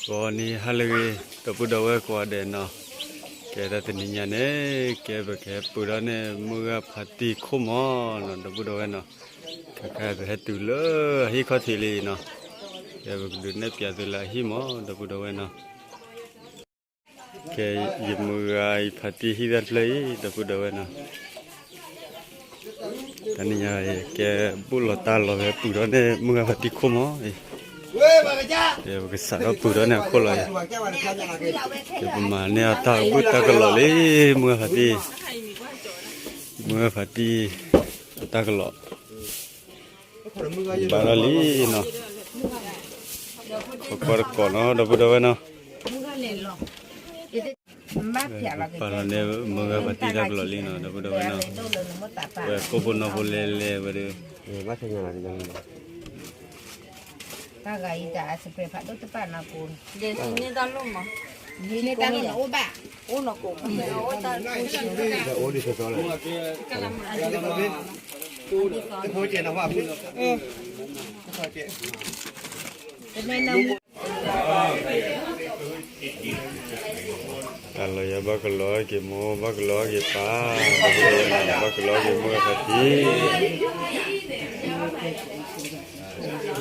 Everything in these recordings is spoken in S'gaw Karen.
ဂီၤနံၤဟါလၢအဂ့ၤ ဒီပုၢ်ဒီဝဲၢ်ကိးဂၤဒဲးနီၤ, ကဲတၢ်တနံၤညါန့ၣ် ကဲပကဟဲပှ့ၤထီၣ်န့ၢ်မုၢ်ဂၤဖါတံၢ်ခိၣ်မီၤနီၤ ဒီပုၢ်ဒီဝဲၢ်နီၤ, ခဲခါပဟဲတုၤလၢအဟံၣ်ခီၣ်ထံးလံနီၤ, ကဲပကဒုးနဲၣ်ပၠးသုလၢအဟံၣ်မီၤ ဒီပုၢ်ဒီဝဲၢ်နီၤ. ကဲယမုၢ်ဂၤအံၤဖါတံၢ်ဟံၣ်တဖျၢၣ်အံၤ ဒီပုၢ်ဒီဝဲၢ်နီၤ, တနံၤညါအံၤ ကဲဘူးလီၤတၢ်လီၤဖဲပှ့ၤထီၣ်န့ၢ်မုၢ်ဂၤဖါတံၢ်ခိၣ်မီၤအံၤ, ကဲပကစးထီၣ်ပှ့ၤထီၣ်န့ၢ်အခိၣ်လီၤအံၤ, ကဲပမၤန့ၢ်အတၢ်အဘုၣ်တၢ်ကလီၤလံ မုၢ်ဂၤဖါတံၢ်, မုၢ်ဂၤဖါတံၢ်အတၢ်ကလီၤ ဘၣ်ထီၣ်လံနီၤ, ခိးကွၢ်တကိးနီၤ ဒီပုၢ်ဒီဝဲၢ်နီၤ, ပာ်လီၤန့ၢ်မုၢ်ဂၤဖါတံၢ်တၢ်ကလီၤလံနီၤ ဒီပုၢ်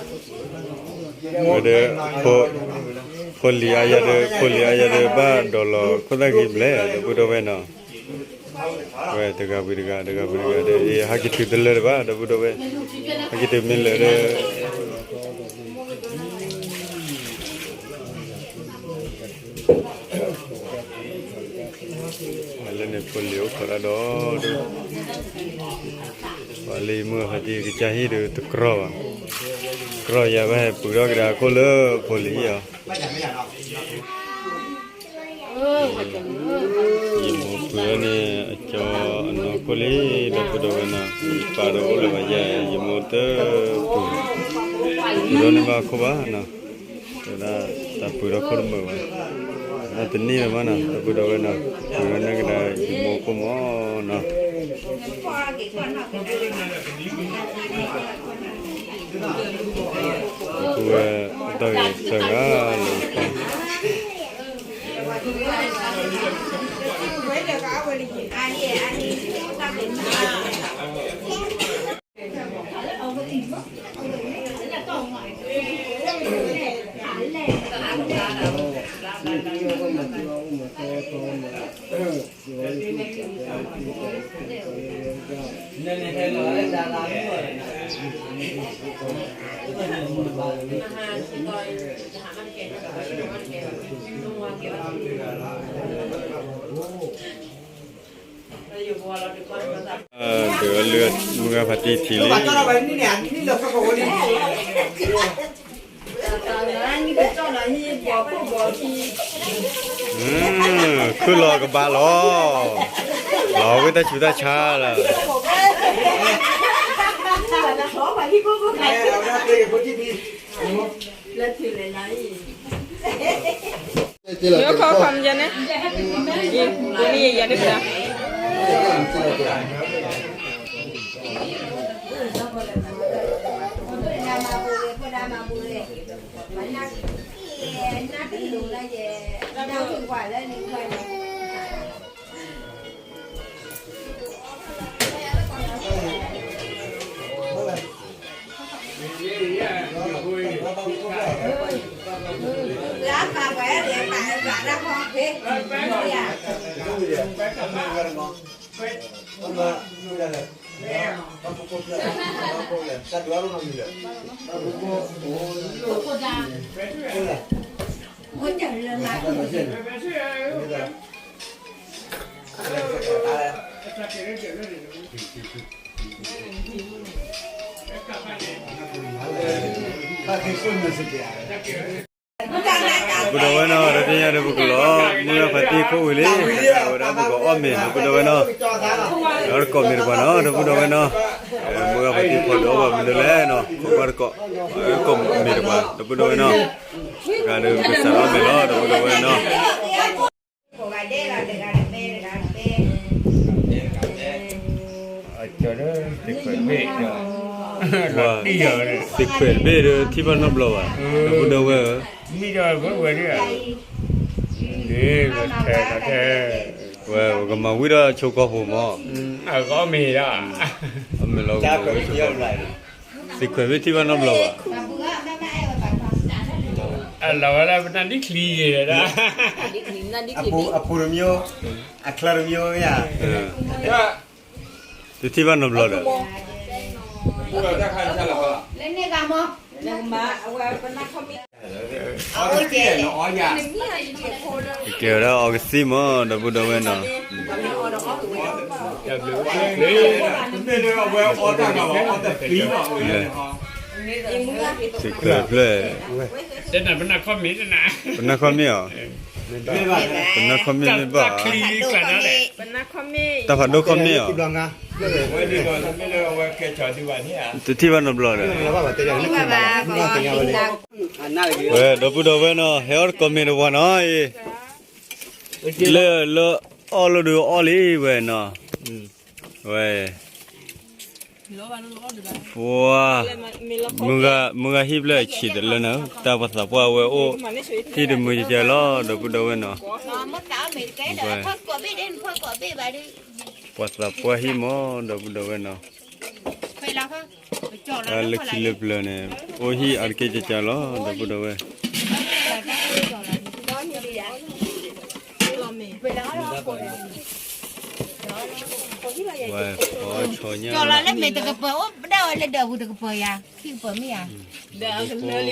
ဒီဝဲၢ်နီၤ, ဝဲကိၣ်ဖိနီၢ်ဖိလဲၤလဲၤဝဲဒီး တၢ်လီၤယၤဘၣ်ကလီၤက့ၤမိၢ် ဘၣ်ကလီၤက့ၤပၢ်, ဘၣ်ကလီၤက့ၤမုၢ်ဂၤဖါတံၢ်, ဝဲဒီး ဖိလံၤအါယၤဒီး ဖိလံၤအါယၤဒီး ဘၣ်ဒိးလီၤခိၣ်သၣ်ဂံၢ်ဘျဲၣ် ဒီပုၢ်ဒီဝဲၢ်နီၤ, ဝဲတဂၤဝံၤတဂၤ တဂၤဝံၤတဂၤဒီး ဟဲက့ၤတုၤတလၢတဘၣ် ဒီပုၢ်ဒီဝဲၢ်, ဟဲက့ၤတုၤမ့ၢ်လၢာ်ဒီး လၢန့ၣ်ဖိလံၤအိၣ်ခိးတၢ်ဒီးဒိၣ်, ပှၤလၢယမုၢ်ဂၤဖါတံၢ်ကစၢ်ဟံၣ်ဒီးတကြီဘၣ်, ကြီယၤဘၣ်ဟဲပှ့ၤထီၣ်ကဒါခိၣ်လၢဖိလံၤဟံၣ်အီၤ, ယမိၢ်ပှ့ၤထီၣ်န့ၣ် အကၠီအနီၢ်ခိၣ်လံ ဒီပုၢ်ဒီဝဲၢ်နီၤ, ယပၢ်ဒီးအိၣ်လၢၤဘၣ်ယဲ ယမိၢ်တပှ့ၤ, ပှ့ၤထီၣ်န့ၢ်ဘၣ်ခိၣ်ဘၣ်နီၤ, တဲဝဲဒၣ်တၢ်ပှ့ၤထီၣ်ခိၣ်တမုာ်ဘၣ်, တၢ်တန့ၢ်လၢၤဘၣ်နီၤ ဒီပုၢ်ဒီဝဲၢ်နီၤ, ပှ့ၤထီၣ်န့ၢ်ကဒါယမိၢ်ခိၣ်မီၤနီၤ, ဒီပုၢ်ဝဲၢ်အတၢ်ဂ့ၤတၢ်ဂၤလၢ ဒုးလၢမုၢ်ဂၤဖါတံၢ်ထံၣ်လံ, ခုၣ်လီၤကဘၣ်လီၤ, လီၤဝဲတၢ်ဆူးတၢ်ဆါလီၤ. ယိခီခီမယၤန့ၣ်, ယိန့ၣ်ယယၤဒ်ပျၢ် ဒီပုၢ်ဒီဝဲၢ်နီၤ, တသ့ၣ်ညါဒီးပကလီၤ, မုၢ်ဂၤဖါတံၢ်ခိၣ်ဝံၤလံ, ဝဲဒၣ်ပကအီၣ်မ့ၤ ဒီပုၢ်ဒီဝဲၢ်နီၤ, ဒီးတကိးမ့ၤတပှၤနီၤ ဒီပုၢ်ဒီဝဲၢ်နီၤ, မုၢ်ဂၤဖါတံၢ်ဖီဒီးအီၣ်ဘၣ်မနုၤလဲၣ်နီၤ, ခိးကွၢ်တကိး, တကိးမ့ၤတပှၤ ဒီပုၢ်ဒီဝဲၢ်နီၤ, တဂၤဒီးပကစးထီၣ်မ့ၤလီၤ ဒီပုၢ်ဒီဝဲၢ်နီၤ. သ့ၣ်ခွဲးတဘ့ၣ်ဒီး ထံၣ်ဘၣ်နီတဘျီဘၣ် ဒီပုၢ်ဒီဝဲၢ်ဧၢ, ထံဒီးဝဲဝဲဒၣ်, ဒ်ဝဲထဲထဲ, ဝဲကမၤဝံၤဒီးဆိကီၢ်ဖိမး, အဂီၢ်မ့ၢ်ဒၣ်, အမ့ၢ်လီၤဝဲဆိကီၢ်ဖိ, သံခွဲးမ့ၢ်ထံၣ်ဘၣ်နီတဘျီဘၣ်, အလီၤဝဲဒၣ်ပနၢ်ဒံချံဂ့ၤဒၣ်, အပူၤတမံၤ, အချၢတမံၤဧါ, တထံၣ်ဘၣ်နီတဘျီဒီး ကဲဝဲဒၣ်အီကသံၣ်မး ဒီပုၢ်ဒီဝဲၢ်နီၤ, သံခွဲးဖျၢၣ်, ပနၢ်ခီမ့ၢ်အီၤ, ပနၢ်ခီမ့ၢ်မ့ၢ်ဘၣ်, တၢ်ဖးဒိၣ်ခီမ့ၢ်အီၤ, တထံၣ်ဘၣ်နီတဘျီဒီး ဝဲဒီပုၢ်ဒီဝဲၢ်နီၤ ဟဲအီၣ်တကိးမ့ၢ်တဝီနီၤအံၤ, လၢလၢအီၣ်လိၣ်ဒုးအီၣ်လံဝဲနီၤ, ဝဲ, ပှၤ, မုၢ်ဂၤဟံၣ်ဖျၢၣ်ဆံးတလၢနၤ, တၢ်ပှၤသးပှၢ်ဝဲအိၣ်, ဟံၣ်တမုာ်ကကဲလီၤ ဒီပုၢ်ဒီဝဲၢ်နီၤ, ပှၤသးပှၢ်ဟံၣ်မး ဒီပုၢ်ဒီဝဲၢ်နီၤ, တၢ်လၢခံလၢပျၢၤန့ၣ် အိၣ်ဟံၣ်အါတက့ၢ်ကကဲလီၤ ဒီပုၢ်ဒီဝဲၢ်, ဝဲ, ကၠီလီၤလၢမ့ၢ်တကပၤ အိၣ်ဒၣ်ဝဲလၢဒၢးပူၤတကပၤယၤ ခံကပၤမ့ၢ်ဧါ, လၢလ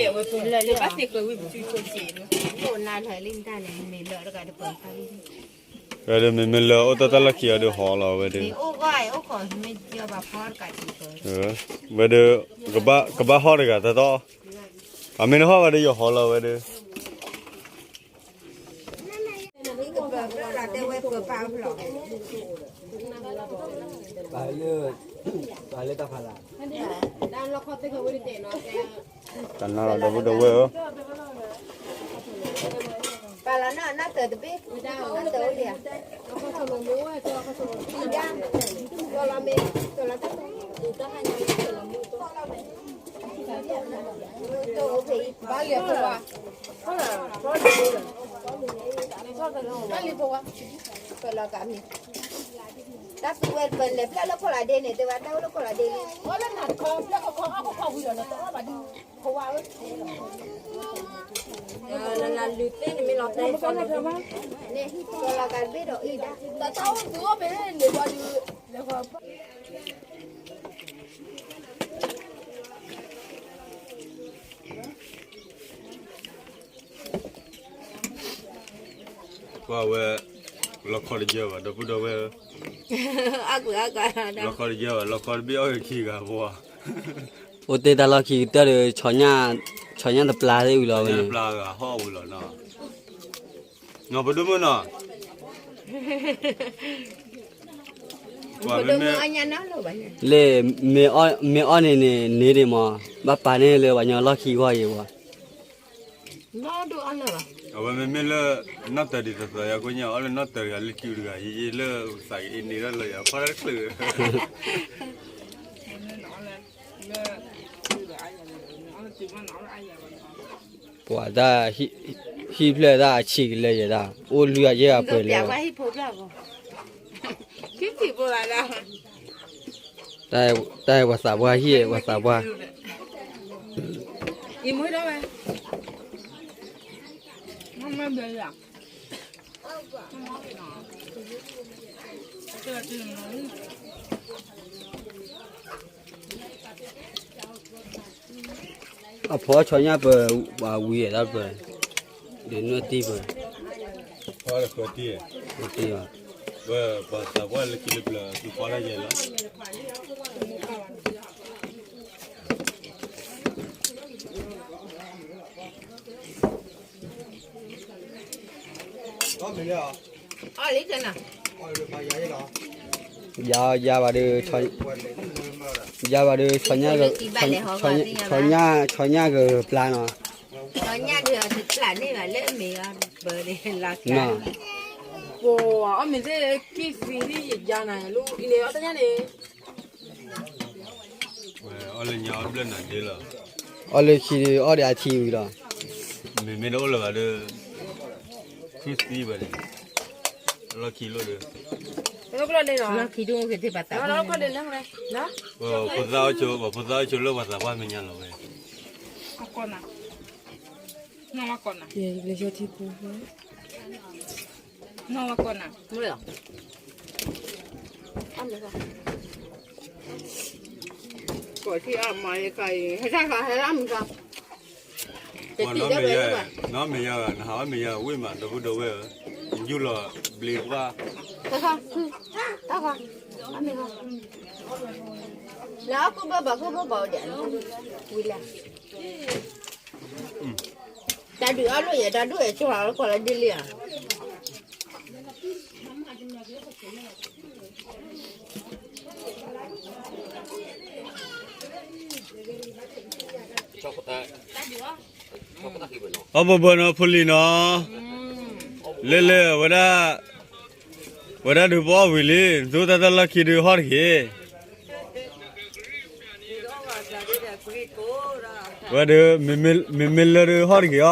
ၢ, ဝဲဒၣ်မ့မ့ၢ်လၢအိၣ်တၢ်တၢ်လီၢ်ခံအီၤဒီးဟီလီၤဝဲဒၣ်, ဝဲဒၣ်, ကဘၣ်ဟီၣ်တဂၤတၢ်တီ, အမ့ၢ်နဟီၣ်ဂၤဒီးယဟီလီၤဝဲဒၣ် ပာ်လၢ, ပာ်လၢတၢ်ဖးလၢ်, တၢ်နါလီၤ ဒီပုၢ်ဒီဝဲၢ်ဧၢ, ပာ်လီၤနီၢ်တၢၢ်တဘ့ၣ်, တၢၢ်အိၣ်လံဧါ, အံၤဒၣ်, ကၠီလီၤမ့ၢ်, ကၠီလီၤတၢ်, တၢ်အိၣ်ဖဲအံၤ, ဘၣ်လံဖိဝါ, ဘၣ်လံဖိဝါ, ပလီၤကးမ့ၢ် တၢ်သူဝဲပလဲၤဖျၢၣ်လၢခိၣ်လီၤဒ့န့ၣ် တဲဝဲတၢ်အိၣ်လၢခိၣ်လီၤဒ့လံ, အိၣ်လၢနၤတခီ ဖျၢၣ်ခီခီ အီၣ်ခီခီဝံၤလီၤ နတအီၣ်ဘၣ်ဒုး ခိၣ်ဝါဧၢ, နနၤလုၢ်သ့ၣ်န့ၣ်မ့ၢ်လီၤတဲာ်န့ၣ်, ပလီၤကးတဘ့ၣ်ဒီးအံၤဒၣ်, တၢ်အိၣ်သူအိၣ်ဖဲန့ၣ်ဘၣ်ဒုး ကွၢ်ဝဲ, လီခီတယၢၢ်ဘၣ် ဒီပုၢ်ဒီဝဲၢ်ဧၢ, လီခီတယၢၢ်ဘၣ် လီခီတဘ့ၣ်အီၣ်ဂ့ၤခံဂၤဘၣ်, အိၣ်တ့ၢ်တၢ်လီၢ်ခံကတၢၢ်ဒီး ဆီညၣ်တပျၢ်သ့ၣ်ဝံၤလီၤဝဲန့ၣ်, ပျၢ်ဂၤဟီၣ်ဝံၤလီၤနီၤ, နီၤပဒိၣ်မုၣ်နီၤ လၢ, မ့ၢ်အီၣ်န့ၣ်န့ၣ် န့ၢ်ဒံးမး, ဘၣ်ပာ်န့ၢ်လၢပှၤကညီလီၢ်ခံဂီၢ်အံၤဝဲ, အဝဲမ့မ့ၢ်လၢ, နီၢ်တၢၤဒံးသၢသၢယၤကိးညါ အီၣ်လၢနီၢ်တၢၤတဂၤလၢစုတဂၤ ယယလၢသးကအ့န့ၢ်ထီၣ်လၢယၤ ဖီတၢ်တချုး ပှၤတၢ်, ဟံၣ်ဖျၢၣ်တၢ်အဆံးကလဲာ်ယဲဒၣ် အိၣ်လွံၢ်အယဲၢ်အပှဲၤလၢ, တၢ်အဲၣ်ပှၤသးပှၢ်ဟံၣ် ပှၤသးပှၢ်, အဖီဆီညၣ်ပၢၤ, ပှၤဝံၤအဲၣ်ဒၣ်ပၢၤ, ဒုးနွဲၣ်တံၢ်ပၢၤ, ဖီတဃၢတံၢ်, တံၢ်ဘၣ်, ဝဲပှၤသးပှၢ်လၢခံလၢပျၢၤ သူဖီတၢ်ယဲလီၤ. ယၤ, ယၤဘၣ်ဒီး, ယၤဘၣ်ဒီး, ဆီညၣ်, ဆီညၣ်ဂ့ၤပျၢ်နီၤ, ဆီညၣ်ဂ့ၤပျၢ်န့ၣ်ဘၣ်လၢအမ့ၢ်အီၤ, ပှၤအီၣ်မ့ၤသ့ၣ် ကံၢ်သံန့ၣ်ယယါနၤလီၤ အံၤန့ၣ် အီၣ်တညါန့ၣ် အီၣ်လၢခံအီၣ်ဒီးအထံဝံၤလီၤ. မ့မ့ၢ်တအိၣ်လၢၤဘၣ်ဒီး ခရူၣ်သံဝဲန့ၣ်, လီၢ်ခံလိၣ်ဒီး, လီၢ်ခံဒိၣ်က့ၤသ့ၣ်ပသး, ဖိသၣ်အိၣ်ဆိး ပှၤဖိသၣ်အိၣ်ဆိးလၢပှၤသးပှၢ်မဲာ်ညါလီၤဝဲ, နီၢ်ဝဲကိးနၤ, နီၢ်ဝဲကိးနၤ, ကိးထံၣ်အမၤယကၤအံၤ ဟဲတၢ်ဃးဟဲလၢမုၢ်ဃါ နီၢ်မဲာ်ယါ, နီၢ်မဲာ်ယါ, နဟးအီၣ်မဲာ်ယါဝံၣ်မး ဒီပုၢ်ဒီဝဲၢ်ဧၢ, ယူၢ်လီၤဘျ့ပှၢ်, တၢ်ဃး, တၢ်ဃး, အမ့ၢ်ဃါ, လၢအခိၣ်ဘၣ်ဘၣ်ခိၣ်ဘၣ်ဘၣ်အိၣ်ဒံး, ဝံၤလၢ တၢ်ဒုးအီၣ်လိာ်ယဲ တၢ်ဒုးအဲၣ်ကၠီလီၤ ကွၢ်လၢဒ်လံဧါ. အီၣ်ဘၢဘၢနီၤ ဖိလံၤနီၤ, လဲၤလဲၤဝဲဒၣ်, ဝဲဒၣ်ဒုးပအီၣ်ဝံၤလံ နသူတၢ်တၢ်လီၢ်ခံဒုးဟီၣ်တဂ့ၤ. ဝဲဒၣ်, မ့မ့ၢ်လၢဒုးဟီၣ်တဂ့ၤအီၤ,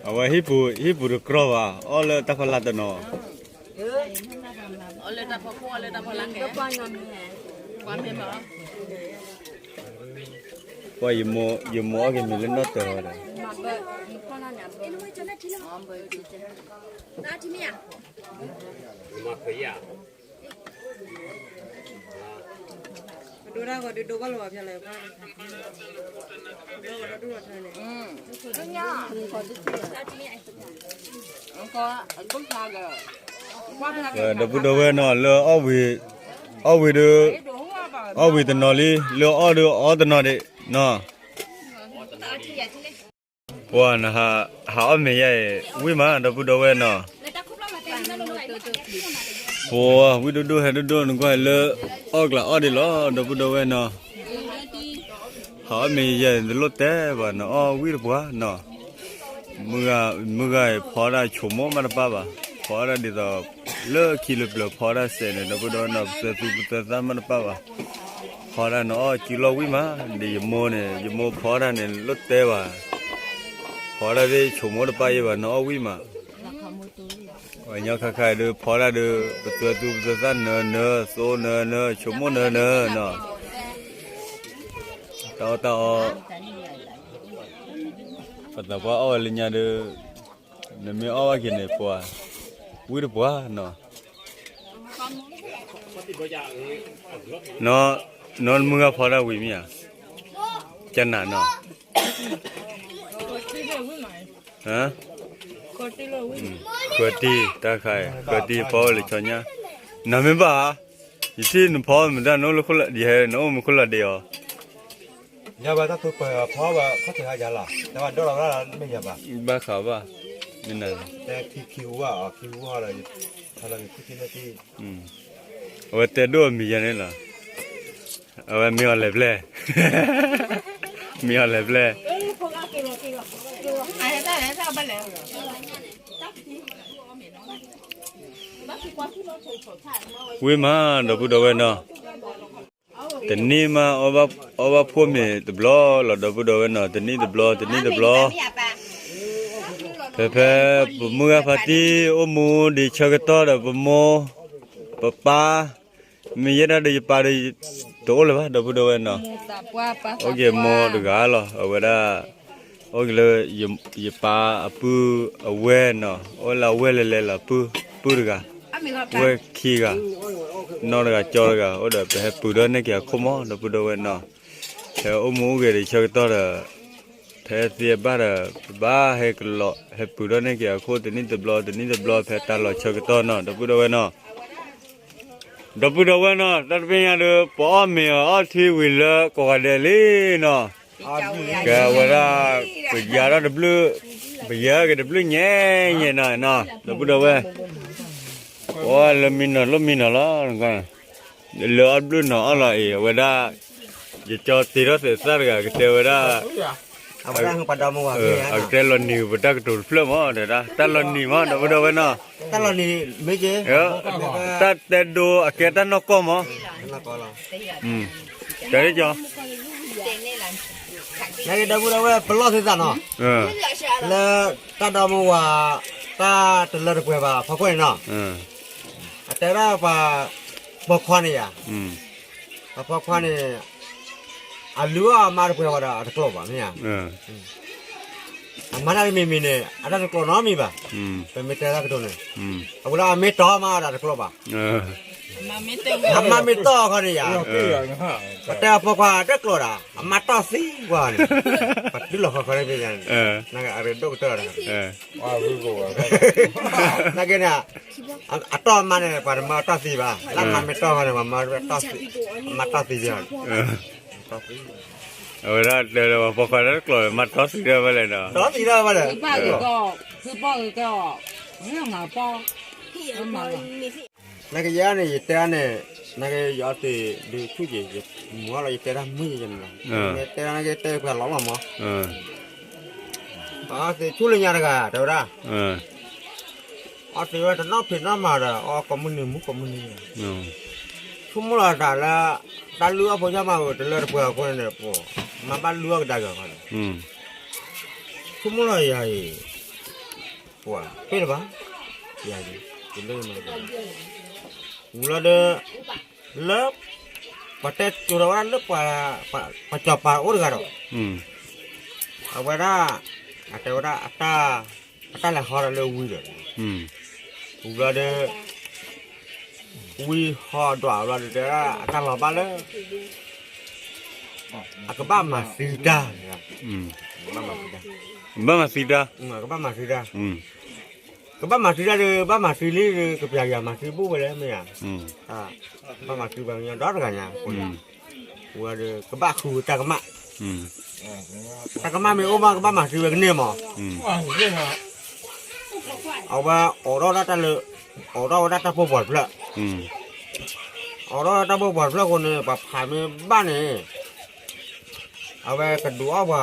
အဝဲဟံၣ်ပူၤတကြီဘၣ် အီၣ်လၢတၢ်ဖီလာ်တနီၤ, ပှၤယမိၢ်အီၣ်က့ၤမ့ၤလၢနီၢ်တၢၤဝဲဒီး, ဒီပုၢ်ဒီဝဲၢ်နီၤ လၢအီၣ်ဝံၤ, အီၣ်ဝံၤဒီး, အီၣ်ဝံၤတနီၤလံ လၢအီၣ်ဒီးအီၣ်တနီၤဒံးနီၤ. ပှၤနဟးအီၣ်မ့ၤယါအံၤ ဝံၣ်မး ဒီပုၢ်ဒီဝဲၢ်နီၤ, ပှၤဝံၣ်ဒိၣ်ဒိၣ်ဟဲဒိၣ်ဒိၣ် နကွၢ်လၢအီၣ်ကျးအီၣ်ဒံးလီၤ ဒီပုၢ်ဒီဝဲၢ်နီၤ. ဟးအီၣ်မ့ၤယဲၢ်တလိၣ်တဲဘၣ် နအီၣ်ဝံၣ်တပှၢ်နီၤ. မုၢ်ဂၤအံၤဖီဒၣ်ဆိကမိၣ်မးတပၣ်ဘၣ်, ဖီဒၣ်ဒ်သိး လၢခံလၢပျၢၤဖီဒၣ်စဲးန့ၣ် ဒီပုၢ်ဒီဝဲၢ်နီၤ ပသၢသူပသၢသၣ်မးတပၣ်ဘၣ်. ဖီဒၣ်နအီၣ်စုလီၢ်ဝံၣ်မး, ဒ်ယမိၢ်န့ၣ် ယမိၢ်ဖီဒၣ်န့ၣ် လိၣ်တဲဘၣ်, ဖီဒၣ်သ့ၣ်ဆိကမိၣ်တပၣ်ယဲၢ်ဘၣ် နအီၣ်ဝံၣ်မး. ပှၤညီခါခါအံၤဒုး ဖီဒၣ်ဒုး ပသၢသူပသၢသၣ်နၢၤနၢၤ သိနၢၤနၢၤ ဆိကမိၣ်နၢၤနၢၤနီၤ. တၢ်အီၣ်တၢ်အီ, ပသးပှၢ်အီၣ်ဝဲလၢညါဒီး, နမ့ၢ်အီၣ်ဘၣ်က့ၤန့ၣ်ပှၤ, ဝံၣ်တပှၢ်နီၤ. နီၢ်မုၢ်ဂၤဖီဒၣ်ဝံၤမ့ၢ်ဧါ, ကနၣ်နီၤ. ဃၢၤတံၢ်တၢ်ခါအံၤ ဃၢၤတံၢ်ဖီဝဲလၢဆီညါ, နမ့ၢ်ဘၣ်ဧါ, ယထံၣ်နဖီမတၤ နအိၣ်လၢခိၣ်လၢဒံးဟဲ နအိၣ်မူခိၣ်လၢဒံးအီၤ. ယဘၣ်တၢ်သူပၢၤဖီဘၣ်ခီၣ်ထံးဟါယၤလီၤ တၢ်ဘၣ်ဒိၣ်လီၤဝဲဒၣ်မ့ၢ်ယၤဘၣ်, ဘၣ်ဃးဘၣ်, မ့ၢ်နၤ, တဲခံခံဝါအီၤ ခံဝါဒီး, အဝဲတဲဒိၣ်အမံၤယၤန့ၣ်လီၤ, အဝဲမ့ၢ်အီၤလဲၤပျဲၢ်, မ့ၢ်အီၤလဲၤပျဲၢ်. ဝံၣ်မး ဒီပုၢ်ဒီဝဲၢ်နီၤ, တနံၣ်မး အီၣ်ဘၣ်ဖှိၣ်မ့ၤတဘျီလီၤ ဒီပုၢ်ဒီဝဲၢ်နီၤ, တနံၣ်တဘျီ တနံၣ်တဘျီ, ဖဲဖဲ ပမုၢ်ဂၤဖါတံၢ် အိၣ်မူဒံးဆၢကတီၢ်ဒီး ပမိၢ် ပပၢ် မ့ၢ်ယဲဒၣ်ဒီးယပၢ်ဒီး တအိၣ်လၢၤဘၣ် ဒီပုၢ်ဒီဝဲၢ်နီၤ, အိၣ်က့ၤမိၢ်တဂၤလီၤ အဝဲဒၣ်, အိၣ်က့ၤလၢ ယပၢ်အပုၢ်အဝဲၢ်နီၤ, အိၣ်လၢအဝဲၢ်လဲၤလဲၤလီၤ ပုၢ်တဂၤ, ဝဲၢ်ခံဂၤ, နီၢ်တဂၤကၠီတဂၤ အိၣ်ဒီးပဟဲပုၢ်ဒီးန့ၢ်က့ၤအခိၣ်မး ဒီပုၢ်ဒီဝဲၢ်နီၤ, ဖဲအိၣ်မူအိၣ်ဂဲၤဒံးဆၢကတီၢ်ဒီး ဖဲသ့အဘၣ်ဒီး ပဘၣ်ဟဲကလီး ဟဲပုၢ်ဒီးန့ၢ်က့ၤအခိၣ် တနံၣ်တဘျီ တနံၣ်တဘျီ ဖဲတၢ်လီၤဆၢကတီၢ်နီၤ ဒီပုၢ်ဒီဝဲၢ်နီၤ, ဒီပုၢ်ဒီဝဲၢ်နီၤ တၢ်တမ့ၢ်ညါဒီး ပအီၣ်မ့ၤအီထံဝံၤလၢကိးဂၤဒဲးလံနီၤ, ကဲဝဲဒၣ် ပယၤထီၣ်တဘျုး, ပယၤက့ၤတဘျုးညါညါနီၤ, ဒီပုၢ်ဒီဝဲၢ်, ပှၤလၢမံနီၤလိၣ်မံနီၤလီၤ, လၢအီၣ်တဘျုးနီၤအီၣ်လီၤအံၤ အဝဲဒၣ်, ယကၠီတ့ထီၣ်သဲးသၣ်တဂၤ ကတဲဝဲဒၣ်, အဝဲဒၣ်ပှၤဒီမါဝၤက့ၤ အကတဲလီၤနံၤပတၢ်ကတိၤတဖျၢၣ်မး တဲဒၣ် တၢ်လီၤနံၤမး ဒီပုၢ်ဒီဝဲၢ်နီၤ တၢ်လီၤနံၤမ့ၢ်က့ၤ တၢ်တဲဒိအကဲတၢ်နီၢ်ကီၢ်မး တဲကၠီ နကဒီပုၢ်ဒီဝဲၢ်ပလီၢ်သုသးနီၤ လၢတၢ်ဒီမါဝၤ တၢ်တလၢတပှဲၤဘၣ်ဖီခိၣ်န့ၣ်နီၤ အတဲဒၣ်ပှၤ ပိာ်ခွါန့ၣ်ယၤ ပှၤပိာ်ခွါန့ၣ် အလုၢ်အီၣ်အမါတပှဲၤဝဲဒီးအတကျိာ်ဘၣ်မ့ၢ်ဧါ အမါတၢ်တမံၤမံၤန့ၣ် အတၢ်တကျိာ်နီတမံၤဘၣ် ပမ့ၢ်တဲတၢ်ကတိၤန့ၣ် အဝဲဒၣ်အမ့ၢ်တီမါဒီးတကျိာ်ဘၣ် အမါမ့ၢ်တီအခီန့ၣ်ယၤ ပတဲအပိာ်ခွါတကျိာ်ဒၣ် အမါတီသံကွၢ်န့ၣ် ပတုၤလီၤခီခီန့ၣ် အရ့ဒိၣ်ကတၢၢ်ဒီး နာ်က့န့ၣ် အတီၢ်အမါန့ၣ် ပှၤတမၢအတီၢ်သံဘၣ် လၢအမါမ့ၢ်တီခီန့ၣ် ပှၤမၢအတီၢ်သံ အမါတီၢ်သံဒၣ် အဝဲဒၣ်တဲလၢပှၤပိာ်ခွါတကျိာ် မၤတီၢ်သံဒၣ်ဝဲလဲၣ်နီၤ တီၢ်သံဒၣ်ဝဲလဲၣ် နာ်က့ယဲန့ၣ် ယတဲန့ၣ် နာ်က့ယအီသံးဒုးဆူၣ်က့ၤ ယမူလီၤ ယတဲတၢ်မုာ်ယဲန့ၣ်လီၤ တဲနာ်က့တဲပှၤလီၤလီၤမး အီသံးဆူၣ်လၢညါတဂၤ တဲဝဲဒၣ် အီသံးဝဲတနီၣ်ဖံးနီၣ်မၤဒီး အီကိးမုၢ်နံၤမူကိးမုၢ်နံၤ ဆိကမိၣ်လီၤတၢ်လၢ တၢ်လုၢ်အီၣ်ဖိဆၣ်မၤဝဲတလၢတပှဲၤအဃိန့ၣ် ပှၤမၤဘၣ်လုၢ်အီၣ်ကဒါက့ၤအဃိန့ၣ် ဆိကမိၣ်လီၤယၤအံၤ ပှၤဟ့ၣ်တဘၣ် ယၤအံၤ တလၢမၤ ဝံၤလီၤဒီး လၢ ပှၤတဲကၠိၤဒီးဝဲဒၣ်လၢ ပှၤစီၤပၤအိၣ်တဂၤဒီး အဝဲဒၣ် အတဲဝဲဒၣ် အတၢ်လဲၤဟီဒီးလၢဝံၤဒီး ဝံၤဘျီဒီး ဝံၤဟီဒွးဘျီဒီး တဲဝဲဒၣ် အတၢ်လီၤဘၣ်လၢ အကဘၣ်မၤသံတၢ် ဘၣ်မၤသံတၢ် ကဘၣ်မၤသံတၢ် ကဘၣ်မၤသံတၢ်ဒီး ဘၣ်မၤသံလံဒီး ကပျးကယၤမၤသံဘူၣ်ဝဲလဲၣ် မ့ၢ်ဧါ ဘၣ်မၤသံပှၤကညီဒီတဂၤညါ ဝဲဒီး ကဘၣ်ဃုတၢ်ကမၣ် တၢ်ကမၣ်မ့ၢ်အိၣ်မး ကဘၣ်မၤသံဝဲကန့ၢ်မး အဝဲအိးထီၣ်ဒၣ်တၢ်လၢ အိးထီၣ်ဝဲဒၣ်တၢ်ပိာ်ပှၤတဖျၢၣ် အိးထီၣ်ဝဲတၢ်ပိာ်ပှၤတဖျၢၣ်အဃိန့ၣ် ပှၤဖးမ့ၢ်ဘၣ်န့ၣ် အဝဲကဒုးအီၣ်ပှၤ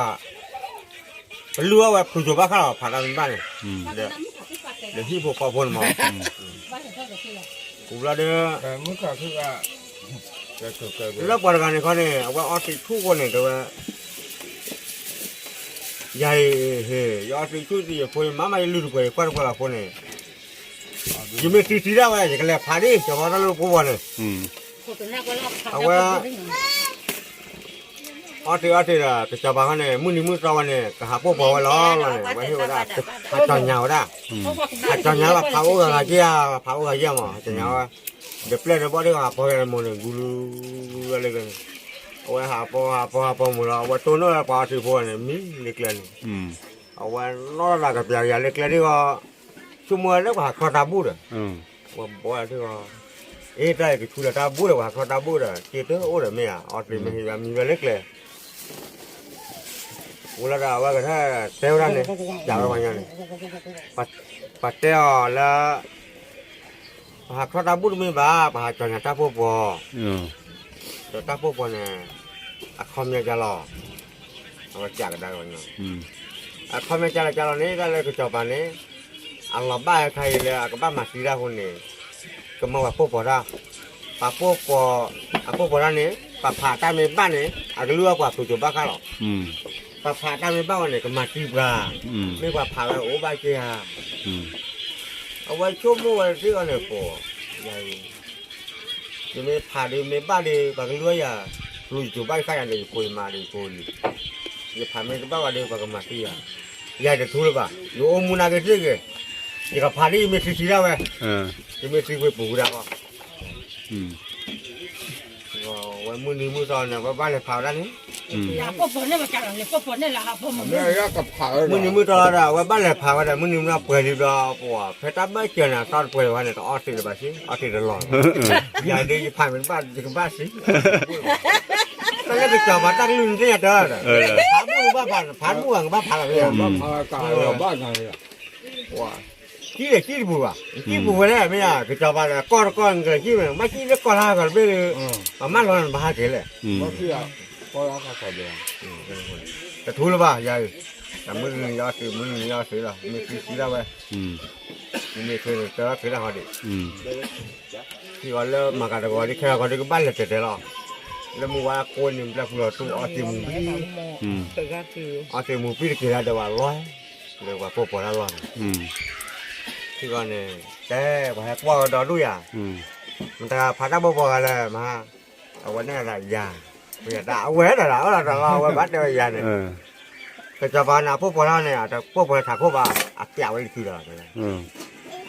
ကလုၢ်အီၣ်ဝဲဖုစိၤဘၣ်ဃးလီၤ ဖးတၢ်မ့ၢ်ဘၣ်န့ၣ် ဒီးဟံၣ်ဖိဃီဖိန့ၣ်မး ပူၤဘျီဒီး လၢပှၤတဂၤန့ၣ်ခီန့ၣ် အဝဲအီသံးဆူၣ်အဃိန့ၣ် တဲဝဲ ယၤအံၤ ယအီသံးဆူၣ်သံး ယဖိယမါမး ယလုၢ်တပှဲၤ ယကွၢ်တပှဲၤဘၣ်အဃိန့ၣ် ယမ့ၢ်သံသံဒၣ်ဝဲ ယကလဲၤဖးဒ် စီၤပၤတၢ်လၢပှဲၤဝဲန့ၣ် အဝဲ အီသံးအီသံးဒီး ကစီၤပၤခီန့ၣ် မုၢ်နံၤမုၢ်သီဝဲန့ၣ် ကဟးပိာ်ပှၤဝဲလီၤလီၤန့ၣ် အဝဲဟ့ၣ်ဝဲဒၣ် ဟးကၠီညါဝဲဒၣ် ဟးကၠီညါဝဲ ဖးအိၣ်ဂၤဂၤက့ၤဧါ ဖးအိၣ်ဂၤယဲၢ်မး ဟးကၠီညါဝဲ ဒီးပျဲၢ်ဒီးဘီၣ်ဒ်ဟးပိာ်ဝဲန့ၣ်မိၢ်န့ၣ် ဂူၤလၢဂူၤလၢဂူၤ အဝဲဟးပိာ်ဟးပိာ်ဟးပိာ်မိၢ်လီၤ အဝဲတိၢ်နီၣ်ဝဲပှၤအီသံးဖိန့ၣ် မံလၢကျဲန့ၣ် အဝဲနီၣ်လီၤသးကပျးကယၤလၢကျဲဒ်ဂီၤ ဆိကမိၣ်ဝဲလၢပှၤဟးခီတၢ်ဘူၣ်ဒီး ဝဲဘီၣ်ဒ်ဂီၤ အ့ တၢ်အံၤကဆူလၢတၢ်ဘူၣ်ဒီး ပှၤဟးခီတၢ်ဘူၣ်ဒီး က့ၤတအိၣ်ဒီးမ့ၢ်ဧါ အီသံးမ့ၢ်ဟ့ၣ်ဝဲမံဝဲလၢကျဲ ဝံၤလီၤဒီး အဝဲကထါတဲဝဲဒၣ်န့ၣ် စံးဝဲပှၤညီန့ၣ် ပှၤတဲအီၤလၢ ပှၤဟးခီတၢ်ဘူၣ်တမ့ၢ်ဘၣ် ပှၤဟးကၠီညါတၢ်ပိာ်ပှီၤ ဒီးတၢ်ပိာ်ပှီၤန့ၣ် အခီပညီကလီၤ အဝဲကးကဒါကညီ အခီပညီကလီၤကလီၤန့ၣ် တၢ်လၢကစီၤပၤန့ၣ် အလီၤဘၣ်အခါအံၤလၢအကဘၣ်မၤသံတၢ်အဃိန့ၣ် ကမၢပှၤပိာ်ပှီၤတၢ် ပှၤပိာ်ပှီၤ အပိာ်ပှီၤတၢ်န့ၣ် ပှၤဖးတၢ်မ့ၢ်ဘၣ်န့ၣ် အကလုၢ်အီၣ်ပှၤဖုးစိၤဘၣ်ဃးလီၤ ပှၤဖးတၢ်မ့ၢ်ဘၣ်ဝဲန့ၣ် ကမၤသံပှၤ မ့ၢ်ပှၤဖးဝဲအိၣ်ဘၣ်က့ၤဧါ အဝဲဆိကမိၣ်ဝဲတသ့အီၤန့ၣ်ပှၤ ယၤအံၤ ယမ့ၢ်ဖးဒီးမ့ၢ်ဘၣ်ဒီး ပှၤကလုၢ်အီၣ်ယၤ ဖုးစိၤဘၣ်ဃးယၤဒီး ယဖိယမါဒီးယဖိလံၤ ယဖးမ့ၢ်တဘၣ်ဘၣ်ဒီး ပှၤကမၤသံယၤ ယၤတထူလၢၤဘၣ် ယအိၣ်မူနာ်က့ၤသ့ၣ်ဂ့ၤ ယကဖးဒ်ယမ့ၢ်သံသံဒၣ်ဝဲ ယမ့ၢ်သံဝဲပူၤဝဲဒၣ်ဃီ ဝဲမုၢ်နံၤမုၢ်သီန့ၣ် ဝဲဘၣ်လဲၤဖးဝဲဒၣ်န့ၣ် မုၢ်နံၤမုၢ်သီဒီး အဝဲဘၣ်လဲၤဖးဝဲဒၣ် မုၢ်နံၤမုၢ်သီပှဲၤလံဘျီ ပှၤဖဲတၢ်ဘၣ်စၢၤန့ၣ် အသီတပှဲၤဝဲန့ၣ် တအီသံးလၢၤဘၣ်စ့ အီသံးတလီၤ ယၤဒ်ယဖးမ့ၢ်တဘၣ် ယကဘၣ်သံ တၢ်လၢကစီၤပၤတၢ်ကလုၢ်န့ၣ်သ့ၣ်ညါတၢ်ဒီး ဖးဘူၣ်ဘၣ်ဖး ဖးဘူၣ်ဘၣ်ကဘၣ်ဖးလီၤ ကံၣ်လဲၣ်ကံၣ်တပူၤဘၣ် ကံၣ်ပူၤဝဲလဲၣ် မ့ၢ်ဧါ ကစီၤပၤဒီး ကီၢ်တကီၢ်နကလဲၤကံၣ်မ့ၢ် ဘၣ်ကံၣ်လၢကီၢ်လၢဟးဂီၤတဘ့ၣ်ဒီး ပှၤမၢလီၤနဘၣ်ဟးက့ၤလဲၣ် ကီၢ်လၢဟးဂီၤတဘ့ၣ် တထူလၢၤဘၣ်ယၤအံၤ, တၢ်မုၢ်နံၤယီၤသုး မုၢ်နံၤယီၤသုးလီၤ မ့ၢ်သံသံဒၣ်ဝဲ, မ့ၢ်သ့န့ၣ် တၢ်လီၤသ့ဒၣ်ဃီဒံး, ထံၣ်အီၤလၢမၤကၤတဂီၤဒ်ခဲဂီၤဒ်ကဘၣ်လဲၤတဲာ်တဲာ်လီၤ, လၢမုၢ်ဝါကိးနံၤပျဲၢ်ပူၤလီၤတူၢ်အီသံးမူၤဘံ, အီသံးမူၤဘံတက့ၤလၢဒီးဝဲလီၤ, လၢပှၤပိာ်ပှၤတၢ်လီၢ်န့ၣ်, ထံၣ်အီၤန့ၣ် တဲပှၤဟဲကွၢ်ဝဲဒီဒူၣ်ယၤ, မတၤဖးတၢ်ဘိပှၤဂၤလဲၣ်မဟါ, အဝဲန့ၣ်ဒၣ်ယၤ, အဝဲဘၣ်တဲဝဲယၤန့ၣ်, ကစီၤပၤန့ၣ် အပိာ်ပှၤလီၤန့ၣ် အတပိာ်ပှၤထးခိၣ်ဘၣ် အပျးဝဲလၢခံလီၤ,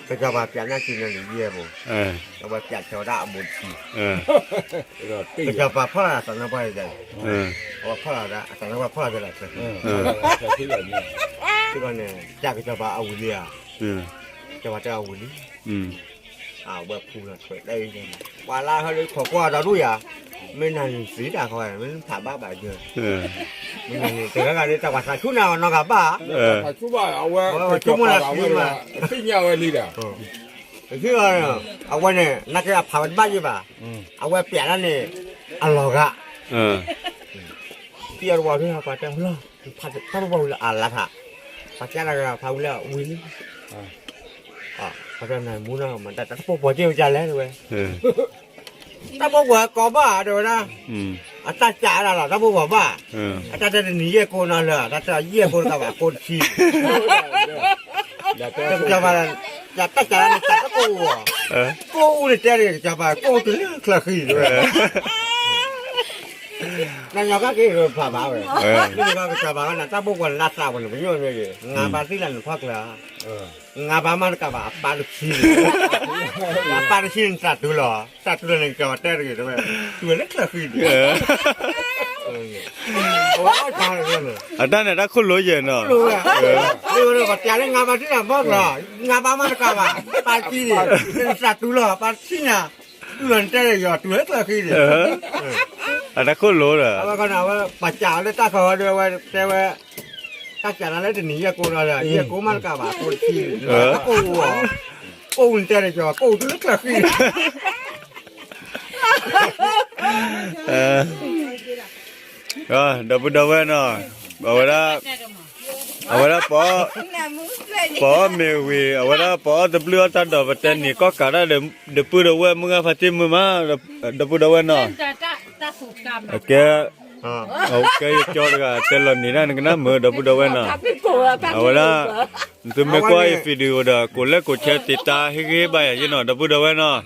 ကစီၤပၤပျးန့ၢ်စုန့ၣ်လၢယဲၢ်ဘိ, အဝဲပျးဆၢဝဲဒၣ်အဘူးတဆံ, ကစီၤပၤဖီၣ်လီၤအသးနါပှၢ်ယၤ, အဝဲဖီၣ်လီၤဒၣ် အသးနါပှၢ်ဖီၣ်လီၤကဲလီၤ, ထံၣ်အီၤန့ၣ် ပျးကစီၤပၤအဝံၤလံဧါ, ကစီၤပၤတဲအဝံၤလံ အဝဲဖူလီၤထွဲတၢ်အံၤ, ပှၤလၢဟဲလၢခိးကွၢ်ဒီဒူၣ်ယၤ, မ့ၢ်နၤန့ၣ်သံတၢ်ဃီ, မ့ၢ်နဖးဘၣ်ဘၣ်ယဲ, မ့ၢ်နၤန့ၣ် တဂၤဂၤဒ်တၢ်ပှၤသးဆူၣ်နၤအီၤနီတဂၤဘၣ်, သးဆူၣ်ဘၣ် အဝဲကစီၤပၤသံညါဝဲလံဒီး, အဝဲန့ၣ် နကဲအဖးဝဲတဘၣ်ယဲဘၣ်, အဝဲပျးတၢ်န့ၣ် အလီၤဂာ် သံအီၤတဝီဒ်ပှၤတဲလီၤ, တၢ်တဝီဝံၤလၢအလါထး, ပှၤကၢ်တဂၤဖးဝံၤလၢဝံၤလံ, ပှၤတဲနၤမူနီၤမၤတၢ်တၢ်ပိာ်ပှၤက့ၤဝဲကလဲၣ်တဲဝဲ, တၢ်ပိာ်ပှၤကိးဘၣ်တဲဝဲဒၣ်, အတၢ်ကးဒၣ်လီၤ တၢ်ပိာ်ပှၤဘၣ်, အတၢ်တဲတနံၤယဲၢ်ကိးနီၤလၢ အတၢ်တဲယဲၢ်ကိးတကးဘၣ်ကိးတဆံ, ကစီၤပၤ တၢ်ကးန့ၣ်ကးတၢ်ကိးအူ, ကိးအူန့ၣ်တဲကစီၤပၤကိးတုၤလၢချၢဃံတဲဝဲ နညီကၢ်က့ၤဖးဘၣ်ဝဲ, မ့ၢ်ကစီၤပၤဝဲန့ၣ် တၢ်ပိာ်ပှၤလၢသးဝဲန့ၣ် ပညိၣ်န့ၣ် ငါးပါးသံလၢနဖီၣ်ကျၢၤ, ငါးပါးမးတကးဘၣ် အပါတဆံန့ၣ်, အပါတဆံန့ၣ် တၢ်တူၢ်လီၤ, တၢ်တူၢ်လီၤန့ၣ် ကစီၤပၤတဲတဂ့ၤတဲဝဲ, တုၤဝဲလၢချၢဃံန့ၣ်, အတၢ်န့ၣ်တၢ်ခိၣ်လိယဲၢ်နီၤ, ပှၤပျးလၢငါးပါးသံလၢနဖီၣ်ကျၢၤ, ငါးပါးမးတကးဘၣ် ပါတဆံန့ၣ်, နတၢ်တူၢ်လီၤ ပါတဆံန့ၣ်, တူၢ်လီၤနတဲလၢယီၤ တုၤဝဲလၢချၢဃံန့ၣ်, အတၢ်ခိၣ်လိဒီး အဝဲခီန့ၣ် အဝဲပှၤကးလၢတၢ်ခီဝဲဒၣ်ဝဲတဲဝဲ, တၢ်ကးနၤလၢတနံၤယဲၢ်ကိးနီၤလၢ ယဲၢ်ကိးမးတကးဘၣ် ကိးတဆံ, ကိးအူအီၤ, ကိးအူနတဲလၢယီၤ ကိးအူတုၤလၢချၢဃံန့ၣ် ဒီပုၢ်ဒီဝဲၢ်နီၤ, အဝဲဒၣ်, အဝဲဒၣ်ပှၤ, ပှၤအီၣ်မ့ၤဝံၤ အဝဲဒၣ်ပှၤအီၣ်တဘျုးအီၣ်တၢ်ဒီး ပတဲနံၤကီၢ်ကးတၢ်ဒီး ဒီပုၢ်ဒီဝဲၢ်မုၢ်ဂၢ်ဖါတံၢ်မုၢ်မး, ဒီပုၢ်ဒီဝဲၢ်နီၤ, အကဲ, အကဲယကၠီတဂၤ တဲလီၤနံၤဒၣ်နကနၣ်မုာ် ဒီပုၢ်ဒီဝဲၢ်နီၤ, အဝဲဒၣ်, နသုမ့ၢ်ကွၢ်အံၤ video ဒီး ကိးလဲၣ်ကိးဆဲးတံာ်တာ်ဟ့ၣ်ဂံၢ်ဟ့ၣ်ဘါယၤယ့ၢ်နီၤ ဒီပုၢ်ဒီဝဲၢ်နီၤ,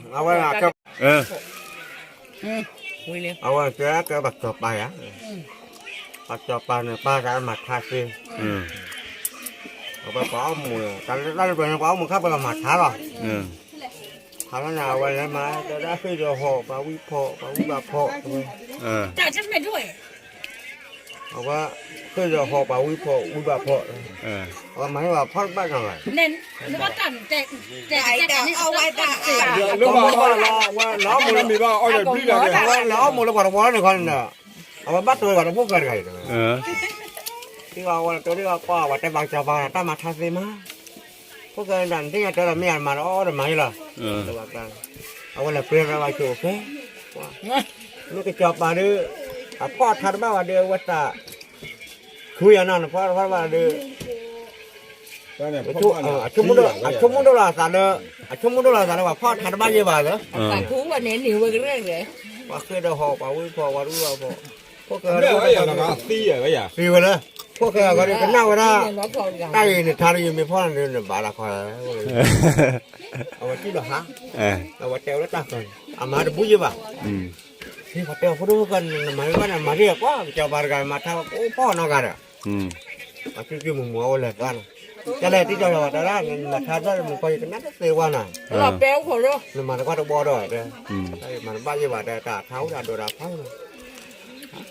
အဝဲကဲပှၤစီၤပၤယၤ, ပှၤစီၤပၤန့ၣ် ပၢ်သးမၤထါသ့, အဝဲပှၤအီၣ်မူၤ, တၢ်လၢတၢ်လၢပှၤန့ၣ် ပှၤအီၣ်မူၤခါပှၤမၤထါလီၤ, ဟးလီၤန့ၣ် အဝဲလဲၤမၤ တဲဒၣ်ဃ့ၢ်ဒီးဟီၣ် ပှၤဝံဖီၣ် ပှၤဝံဘၣ်ဖီၣ်, အဝဲ, ဃ့ၢ်ဒီးဟီၣ် ပှၤဝံဖီၣ် ဝံဘၣ်ဖီၣ်, အဝဲမၤဟ့ၣ်ပှၤဖီၣ်တဘၣ်နီၤလီၤ, လၢမၤဘၣ်လီၤ အဝဲလဲၤအီၣ်မူၤလၢပှၤတဝီန့ၣ်ခီန့ၣ်ဒီး, အဝဲဘၣ်တိၢ်ဝဲပှၤတဖိၣ်ဃဲတဂၤအံၤတဲဝဲ, ထံၣ်အီၤဝဲလၢတိၢ်ဒံးအီၤကွၢ် ပှၤတဲဘၣ်ကၠီၤပၤ တၢ်မၤထါသ့မး, ဖိၣ်ဃဲဒၣ်နသ့ၣ်ညါတဲလီၤမ့ၢ်ယၤမၤလီၤအီၣ်ဒီးမၤယ့ၢ်လီၤ, အဝဲလဲၤပှဲၤဝဲဘၣ်ဆိးဖဲ, မ့ၢ်ကၠီၤပၤဒီး, အဖီၣ်အထါတဘၣ်ဘၣ်ဒီး အဝဲသး, ဆူယၤနီၤ နဖီၣ်တဘၣ်ဘၣ်ဒီး အဆိကမိၣ်ဒိၣ်လီၤအသးလၢ, အဆိကမိၣ်ဒိၣ်လီၤအသးလၢ ပှၤဖီၣ်ထါတဘၣ်ယဲၢ်ဘၣ်သၢ, ပှၤဃ့ၢ်ဒီးဟီၣ် ပှၤဝံဖီၣ် ပှၤရူဘၣ်ဖီၣ်, ဖိၣ်ဃဲ, သံဝဲလၢ, ဖိၣ်ဃဲအဂီၢ်ဒီးကနၣ်ဝဲဒၣ်, တၢ်အံၤနထါတယံၤမ့ၢ်ဖီၣ်န့ၣ် နဘၣ်လၢခီ, အဝဲထံၣ်လီၤဟါ, အဝဲတဲဝဲလၢတၢ်ဃၢၤန့ၣ် အမၤတဘူၣ်ယဲၢ်ဘၣ်, ပှၤတဲအီၤဖိဒိၣ်ဖိၣ်ဃဲ နမၤမ့ၢ်ဘၣ်န့ၣ် မၤဒ်အကွၢ် ကၠီၤပၤတဂၤမၤထါဝဲ ကအိၣ်ဖီၣ်နီတဂၤဒီး ပှၤကၠူကၠူမုာ်မုာ်အဝဲလဲၤသးန့ၣ်, ကလဲၤတံၢ်ကၠီၤပၤတၢ်ဒၣ် နမၤထါဘၣ်မုာ်ခီယကနၣ်တသ့ဝဲနၤ, နမၤတကွၢ်တဘီဒီးတဲ, မၤတဘၣ်ယဲၢ်ဘၣ်တဲ တၢ်ထါအိၣ်ဒၣ်ဒိးဒၣ်ဖးန့ၣ်,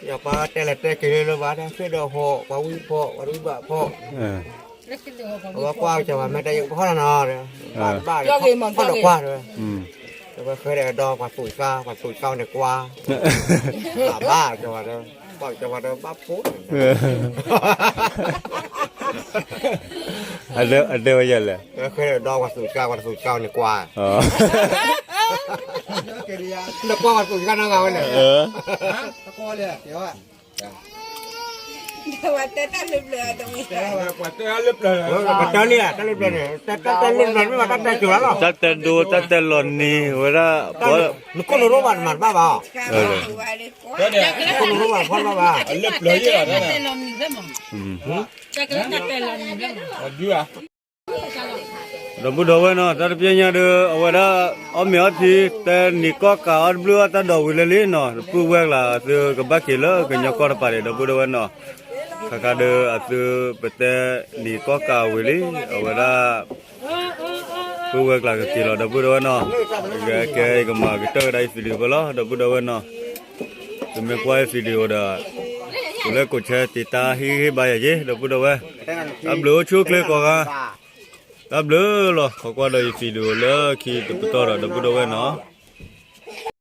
ယပှၤတဲလဲၤတဲက့ၤလၢလၢဘၣ်တဲ ဃ့ၢ်ဒီးဟီၣ် ပှၤဝံဖီၣ် ပှၤရူဘၣ်ဖီၣ်, အဝဲကွၢ်ကၠီၤပၤမ့ၢ်တဲယကဖီၣ်လီၤနီၤ, ဘၣ်ဘၣ်ဖီၣ်ဒီးကွၢ်တဲဝဲ, အဝဲဃ့ၢ်ဒီးဒီးပှၤသူၣ်ကါ ပှၤသူၣ်ကါန့ၣ်ကွၢ်, ဘၣ်ဘၣ်ကၠီၤပၤဒီး ပှၤကၠီၤပၤဒီးဘၣ်ဖိန့ၣ် အဒၢဝဲယဲလဲၣ်, ဃ့ၢ်ဒီးပှၤသူၣ်ကါ ပှၤသူၣ်ကါန့ၣ်ကွၢ်, နကွၢ်ပှၤသူၣ်ကါနီတဂၤဝဲလဲၣ်, တၢ်လၢပျၢၤန့ၣ် တၢ်လၢပျၢၤန့ၣ် တၢ်တဲဒိ တၢ်တဲလီၤနံၤဝဲဒၣ် နခိၣ်နရိဘၣ်တမၤတဘၣ်ဘၣ်, နခိၣ်နရိဘၣ်ဖီတဘၣ်ဘၣ်, ဒီပုၢ်ဒီဝဲၢ်နီၤ တၢ်တပျဲညါဒီး အဝဲဒၣ် အီၣ်မ့ၤအီထံ တဲနံၤကီၢ်ကးအီၣ်တဘျုးအီၣ်တၢ်ဒိးဝံၤလၢလံနီၤ ပုၢ်ဝဲၢ်ကျါ သုကဘၣ်က့ၤလၢကညီကီၢ်တပၤန့ၣ် ဒီပုၢ်ဒီဝဲၢ်နီၤ, ခါခါဒီးအသုပတဲနံၤကီၢ်ကးဝံၤလံ အဝဲဒၣ် ပုၢ်ဝဲၢ်ကျါကက့ၤလီၤ ဒီပုၢ်ဒီဝဲၢ်နီၤ, ကဲ ယကမၤကတၢၢ်ဝဲဒၣ်ယ video ဖဲလီၤ ဒီပုၢ်ဒီဝဲၢ်နီၤ, သုမ့ၢ်ကွၢ်ယ video ဒီး ကိးလၢကိး share တံာ်တာ်ဟ့ၣ်ဂံၢ်ဘါယၤယ့ ဒီပုၢ်ဒီဝဲၢ်, တၢ်ဘျုးအိၣ်ဆူၣ်အိၣ်ချ့ကိးဂၤ, တၢ်ဘျုးလီၤ ခီကွၢ်ဒီးယ video လၢခံတပတီၢ်ဒီး ဒီပုၢ်ဒီဝဲၢ်နီၤ.